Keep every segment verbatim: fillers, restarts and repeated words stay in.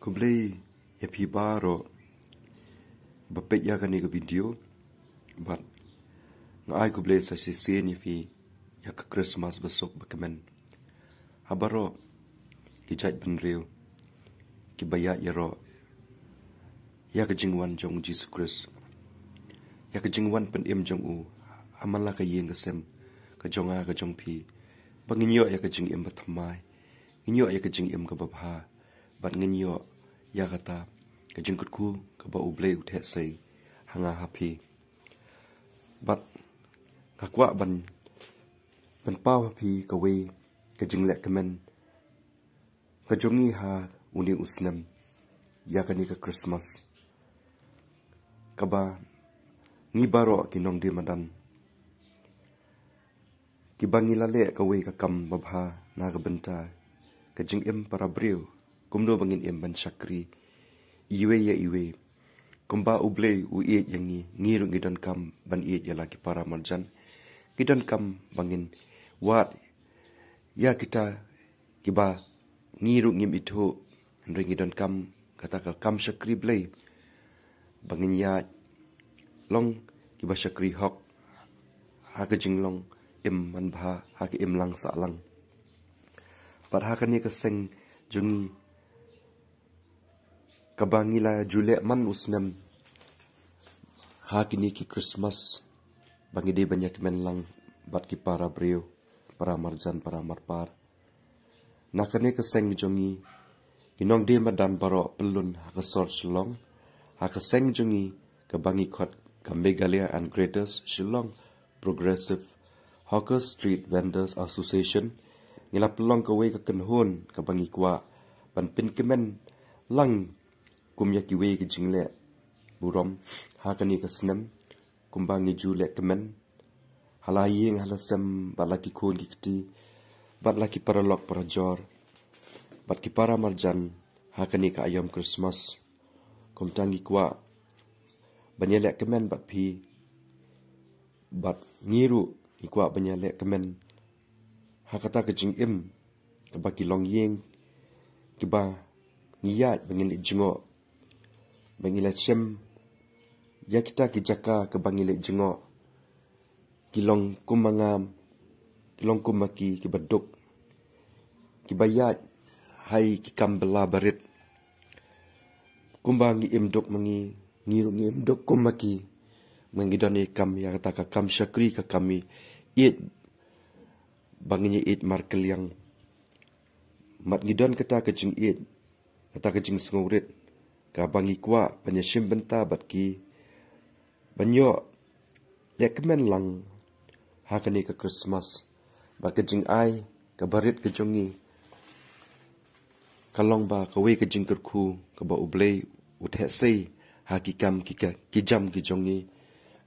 Khublei ïa phi baroh ba peit ïa kane ka video. Bad nga ai khublei sa shisien ïa phi ïa ka Christmas ba suk ba kmen. Ha baroh ki jait bynriew kiba ïaid ïaroh ïa ka jingwan jong u Jisu Khrist, ïa ka jingwan pynim jong u ha man la ka ïing ka sem ka jong nga ka jong phi, ba ngin ïoh ïa ka jingim ba thymmai, ngin ïoh ïa ka jingim kaba bha, bad ngin ïoh ïa kata ka jingkyrkhu kaba U Blei u theh sei ha nga ha phi. Bad nga kwah ban, ban paw ha phi kawei ka jingleh kmen ka jong ngi ha une u snem ïa kane ka Christmas, kaba ngi baroh ki nongdie madan kiba ngi la leh kawei ka kam babha na ka bynta ka jingim para briew, kumno ba ngin im ban shakri iwei ïa iwei. Kumba U Blei u ïeit ïa ngi, ngi ruh ngi donkam ban ïeit ïa la ki para marjan. Ngi donkam ba ngin wad ïa kita kiba ngi ruh ngim ithuh, hynrei ngi donkam kata ka kam shakri Blei, ba ngin ïaid long kiba shakri hok ha ka jinglong im manbha, ha ka imlang sahlang. Bad ha kane ka seng jong ngi kaba ngi la ju leh man u snem ha kine ki Christmas, ba ngi dei ban ïa kmen lang bad ki para briew, para marjan, para marpar. Na kane ka seng jong ngi, ki nongdie madan baroh pyllun ha ka sor Shillong, ha ka seng jong ngi kaba ngi khot ka Meghalaya and Greater Shillong Progressive Hawker Street Vendors Association, ngi la pynlong kawei ka kynhun kaba ngi kwah ban pynkmen lang kum ïa kiwei ki jingleh burom ha kane ka snem, kumba ngi ju leh kmen ha la ïing ha la sem, bad la ki khun ki kti, bad la ki paralok parajor, bad ki para marjan ha kane ka aïom Christmas. Kumta ngi kwah ban ïa leh kmen bad phi, bad ngi ruh ngi kwah ban ïa leh kmen ha kata ka jingim kaba ki longïing kiba ngi ïaid ba ngi leit jngoh, ba ngi la shem ïa kita ki jaka kaba ngi leit jngoh, ki long kum ma nga, ki long kum ma ki kiba duk, kiba ïaid ha ki kam ba la barit. Kumba ngi im duk ma ngi, ngi ruh ngi im duk kum ma ki. Ma ngi don ïa kam, ïa kata ka kam shakri, ka kam ïeit, ba ngin ïeit markylliang. Bad ngi don kata ka jingïeit, kata ka jingsngewrit, kaba ngi kwah ban ïa shim bynta bad ki, ban ïoh leh kmen lang ha kane ka Christmas. Bad ka jingai kaba rit ka jong ngi ka long ba kawei ka jingkyrkhu kaba U Blei u theh sei ha ki kam ki ka, ki jam ki jong ngi,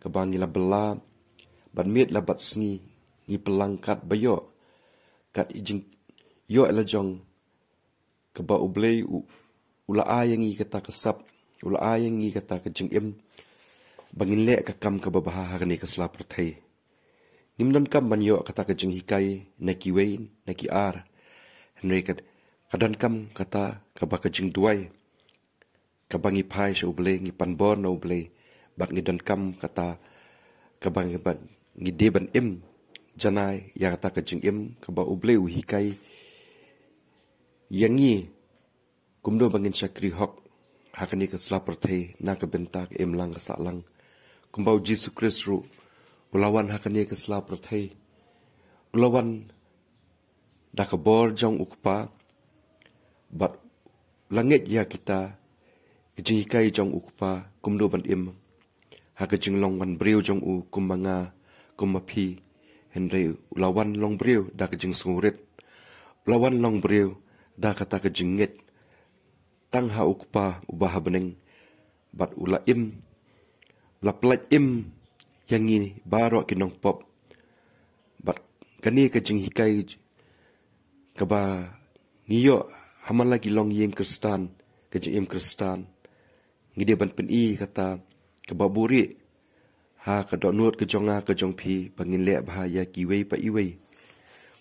kaba ngi la bylla bad miet la bad sngi, ngi pynlang kat ba ïoh, kat i jingïoh la jong, kaba U Blei u, u la ai ïa ngi kata ka sap, u la ai ïa ngi kata ka jingim, ba ngin leh ka kam kaba bha ha kane ka sla pyrthei. Ngim donkam ban ïoh kata ka jinghikai na kiwei na ki ar, hynrei ka, ka donkam kata kaba ka jingduwai, kaba ngi phai sha U Blei, ngi pan bor na U Blei, bad ngi donkam kata kaba ngi, ba ngi dei ban im janai ïa kata ka jingim kaba U Blei u hikai ïa ngi, kumno ba ngin shakri hok ha kane ka sla pyrthei na ka bynta ka imlang ka sahlang. Kumba U Jisu Khrist ruh u la wan ha kane ka sla pyrthei, u la wan da ka bor jong U Kpa, bad la ngeit ïa kita ki jinghikai jong U Kpa, kumno ban im ha ka jinglong wan briew jong u kum ma nga, kum ma phi. Hynrei u la wan long briew da ka jingsngewrit, u la wan long briew da kata ka jingngeit tang ha U Kpa uba ha bneng, bad u la im, u la pyllait im ïa ngi baroh ki nongpop. Bad kane ka jinghikai kaba ngi ïoh ha man la ki longïing Khristan, ka jingim Khristan, ngi dei ban pyni kata kaba buhrieh ha ka dohnud ka jong nga ka jong phi, ba ngin leh bha ïa kiwei pa iwei.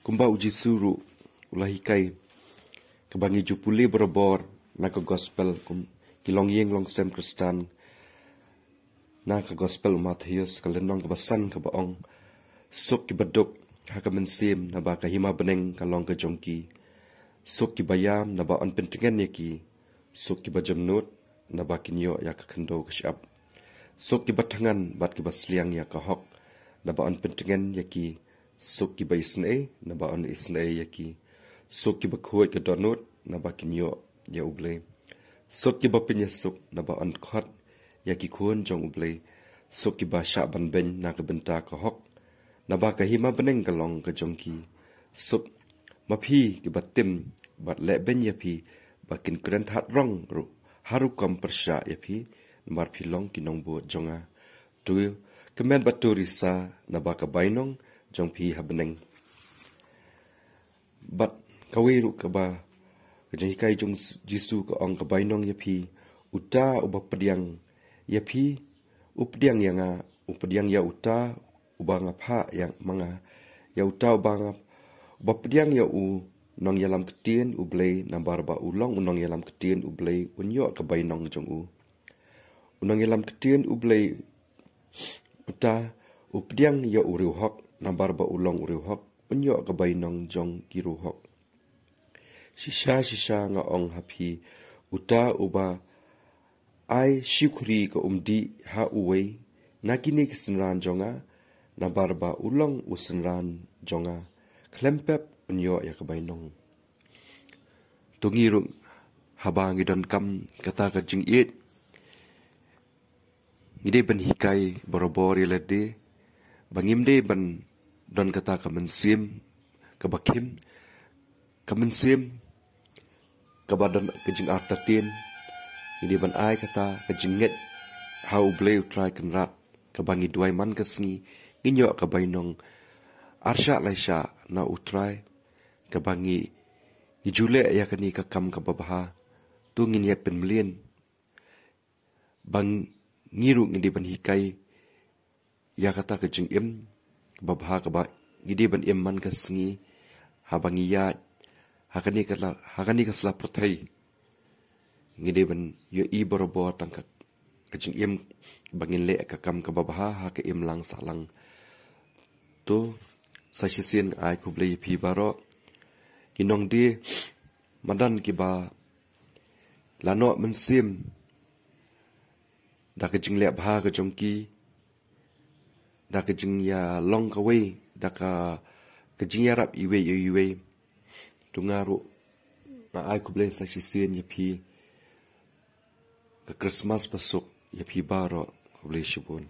Kumba U Jisu ruh u la hikai, kaba ngi ju pule barabor na ka gospel kum ki longïing longsem Khristan, na ka gospel u Mathaios ka lynnong kaba san kaba ong, suk kiba duk ha ka mynsiem naba ka hima bneng ka long ka jong ki. Suk kiba ïam naba yn pyntngen ïa ki. Suk kiba jemnud naba kin ïoh ïa ka khyndew ka shyiap. Suk kiba thngan bad kiba sliang ïa ka hok naba yn pyntngen ïa ki. Suk kiba isynei naba yn isynei ïa ki. Suk kiba khuid ka dohnud naba kin ïoh ïa U Blei. Suk kiba pynïasuk naba yn khot ïa ki khun jong U Blei. Suk kiba shah ban beiñ na ka bynta ka hok naba ka hima bneng ka long ka jong ki. Suk ma phi kiba tim bad leh beiñ ïa phi, ba kin kren thahat rong ruh ha rukom pyrshah ïa phi, namar phi long ki nongbud jong nga. To kmen bad to risa naba ka bainong jong phi ha bneng. Bad kawei ruh kaba ka jinghikai jong Jisu ka ong, ka bainong ïa phi, uta uba pdiang ïa phi u pdiang ïa nga, u pdiang ïa uta uba nga phah ïa ma nga, ïa uta uba nga, uba pdiang ïa u nongïalam ktien U Blei, namar ba u long u nongïalam ktien U Blei, un ïoh ka bainong jong u. U nongïalam ktien U Blei uta u pdiang ïa u riewhok, namar ba u long u riewhok, un ïoh ka bainong jong ki riewhok. Shisha shisha nga ong ha phi, uta uba ai shi khuri ka umdih ha uwei na kine ki synran jong nga, namar ba u long u synran jong nga, khlem pep un ïoh ïa ka bainong. To ngi ruh haba ngi donkam kata ka jingïeit, ngi dei ban hikai barabor ïa lade ba ngim dei ban don kata ka mynsiem kaba khim, ka mynsiem kaba don ka jingartatien. Ngi dei ban ai kata ka jingngeit ha U Blei U Trai Kynrad, kaba ngi duwai man ka sngi ngin ïoh ka bainong arshah laishah na U Trai, kaba ngi, ngi ju leh ïa kane ka kam kaba bha. To ngin ïa pynmlien ba ngi ruh ngi dei ban hikai ïa kata ka jingim kaba bha kaba ngi dei ban im man ka sngi, haba ngi ïaid ha kane ka la, ha kane ka sla pyrthei. Ngi dei ban ïohi barabor tang ka, ka jingim ba ngin leh ka kam kaba bha ha ka imlang sahlang. To sa shisien ai khublei ïa phi baroh ki nongdie madan kiba la noh mynsiem da ka jingleh bha ka jong ki, da ka jingïalong kawei, da ka, ka jingïarap iwei ïa iwei. To nga ruh nga ai khublei sa shisien ïa phi. Ka Christmas basuk ïa phi baroh. Khublei shibun.